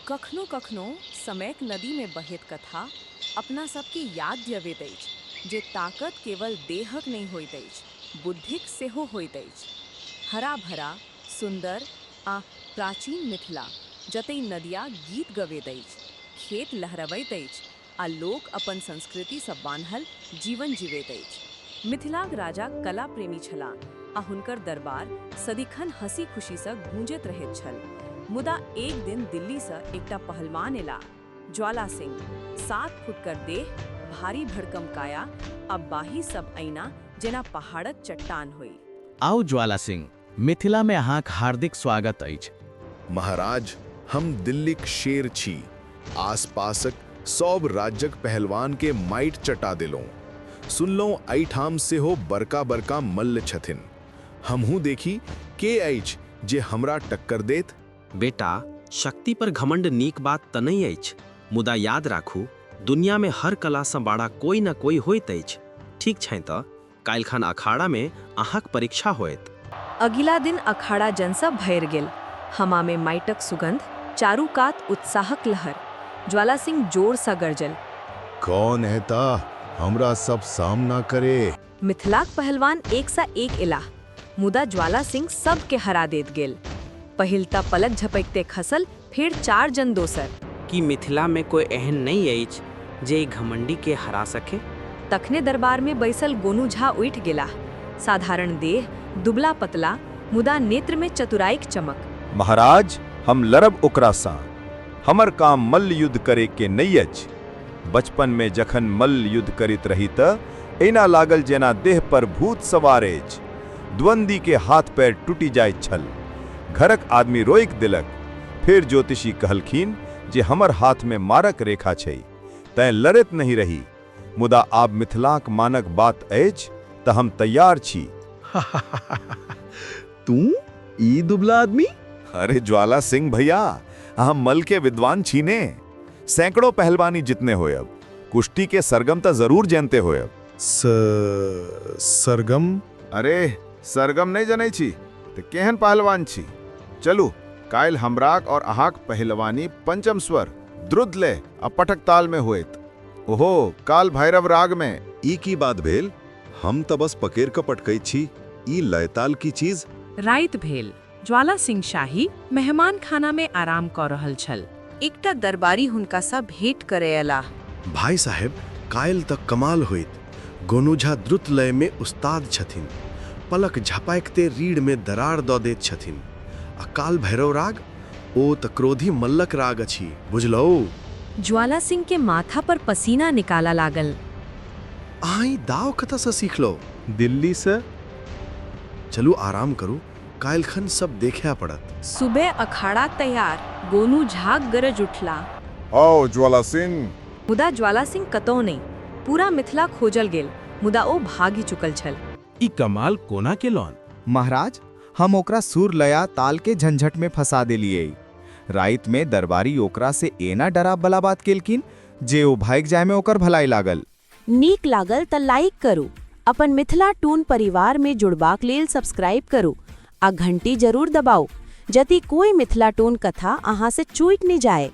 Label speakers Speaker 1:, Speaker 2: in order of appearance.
Speaker 1: कखनो-कखनो समयक नदीमे बहैत कथा अपना सबके याद दिअबैत अछि जे ताकत केवल देहक नहि होइत अछि, बुद्धिक सेहो होइत अछि। हरा-भरा, सुन्दर आ प्राचीन मिथिला, जतय नदिया गीत गबैत अछि, खेत लहरबैत अछि आ लोक अपन संस्कृतिसँ बान्हल जीवन जीबैत अछि। मिथिलाक राजा कला प्रेमी छलाह आ हुनकर दरबार सदिखन हँसी-खुशीसँ गूंजैत रहैत छल। मुदा एक दिन दिल्लीसँ एकटा पहलवान एला, ज्वाला सिंह। 7 फुटकर देह, भारी भड़कम काया आ बाही सब ऐना जेना पहाड़क चट्टान होइ।
Speaker 2: आउ ज्वाला सिंह, मिथिला मे अहाँक हार्दिक स्वागत अछि।
Speaker 3: महाराज, हम दिल्लीक शेर छी। आसपासक सब राज्यक पहलवान के माइट चटा देलहुँ। सुनलहुँ एहिठाम सेहो बड़का-बड़का मल्ल छथिन। हमहूँ देखी के अछि जे हमरा टक्कर देत?
Speaker 4: बेटा, शक्ति पर घमंड नीक बात त नहि अछि, मुदा याद राखू, दुनिया में हर कला सँ बाड़ा कोई न कोई होइत अछि। ठीक छैं त, काल्हिखन अखाड़ा में अहाँक परीक्षा होयत।
Speaker 1: अगिला दिन अखाड़ा जनसँ भरि गेल। हवामे माटिक सुगंध, चारू कात उत्साहक लहर। ज्वाला सिंह जोरसँ गरजल।
Speaker 3: कौन हेता हमरा सब सामना करे?
Speaker 1: मिथिलाक पहलवान एकसँ एक एलाह, मुदा ज्वाला सिंह सबके हरा देत गेल। पहिल तऽ पलक झपकिते खसल, फेर चार जन दोसर।
Speaker 5: की मिथिला में कोई एहन नहि अछि जे ई घमंडी के हरा सके?
Speaker 1: तखने दरबारमे बैसल गोनू झा उठि गेलाह। साधारण देह, दुबला-पतला, मुदा नेत्रमे चतुराईक चमक।
Speaker 6: महाराज, हम लड़ब ओकरा सँ। हमर काम मल्ल युद्ध करे के नहि अछि। बचपन मे जखन मल्ल युद्ध करैत रही त एना लागल जेना देह पर भूत सवार अछि। द्वंद्वी के हाथ-पैर टूटि जाइत छल। घरक आदमी रोकि देलक। फेर ज्योतिषी कहलखिन जे हमर हाथ मे मारक रेखा छै, तैं लड़ैत नहि रही। मुदा आब मिथिलाक मानक बात अछि त हम तैयार छी।
Speaker 7: तू ई दुबला आदमी?
Speaker 3: अरे ज्वाला सिंह भैया, अहाँ मल के विद्वान छी ने। सैकड़ों पहलवानी जितने होयब, कुश्ती के सरगम त जरूर जानते होयब।
Speaker 7: सरगम?
Speaker 3: अरे, सरगम नहि जनै छी त केहन पहलवान छी? चलू, काल्हि हमराक और अहाँक पहलवानी पंचम स्वर, द्रुत लय आ पटक ताल में होयत। ओहो काल भैरव राग में।
Speaker 7: ई की बात भेल? हम त बस पकड़ि क पटकैत छी। ई लयताल की चीज?
Speaker 8: राति भेल। ज्वाला सिंह शाही मेहमानखानामे आराम कऽ रहल छल।
Speaker 1: एकटा दरबारी हुनकासँ भेंट करय अयलाह।
Speaker 7: भाइ साहेब, काल्हि त कमाल होइत। गोनू झा द्रुत लय मे उस्ताद छथिन। पलक झपैकते रीढ़ मे दरार द दैत छथिन। आ काल भैरव राग? ओ त क्रोधी मल्लक राग अछि, बुझलौ?
Speaker 1: ज्वाला सिंह के माथा पर पसीना निकाला लागल।
Speaker 7: अहाँ ई दाव कतऽ सँ सीखलौ?
Speaker 9: दिल्ली सँ।
Speaker 7: चलू, आराम करू। काल्हिखन सब देखए पड़त।
Speaker 1: सुबह अखाड़ा तैयार। गोनू झा गरज उठलाह।
Speaker 3: आओ ज्वाला सिंह!
Speaker 1: मुदा ज्वाला सिंह कतौ नहि। पूरा मिथिला खोजल गेल, मुदा ओ भागि चुकल छल।
Speaker 2: ई कमाल कोना केलौन?
Speaker 9: महाराज, हम ओकरा सुर, लया, ताल के झंझट में फंसा देलियै। राइत में दरबारी ओकरा से एना डराब बला बात केलखिन जे ओ भागि जाय में ओकर भलाई लागल।
Speaker 10: नीक लागल त लाइक करू, अपन मिथिला टून परिवार में जुड़बाक लेल सब्सक्राइब करू आ घंटी जरूर दबाउ, जति कोई मिथिला टून कथा अहाँ से छूटि नहि जाय।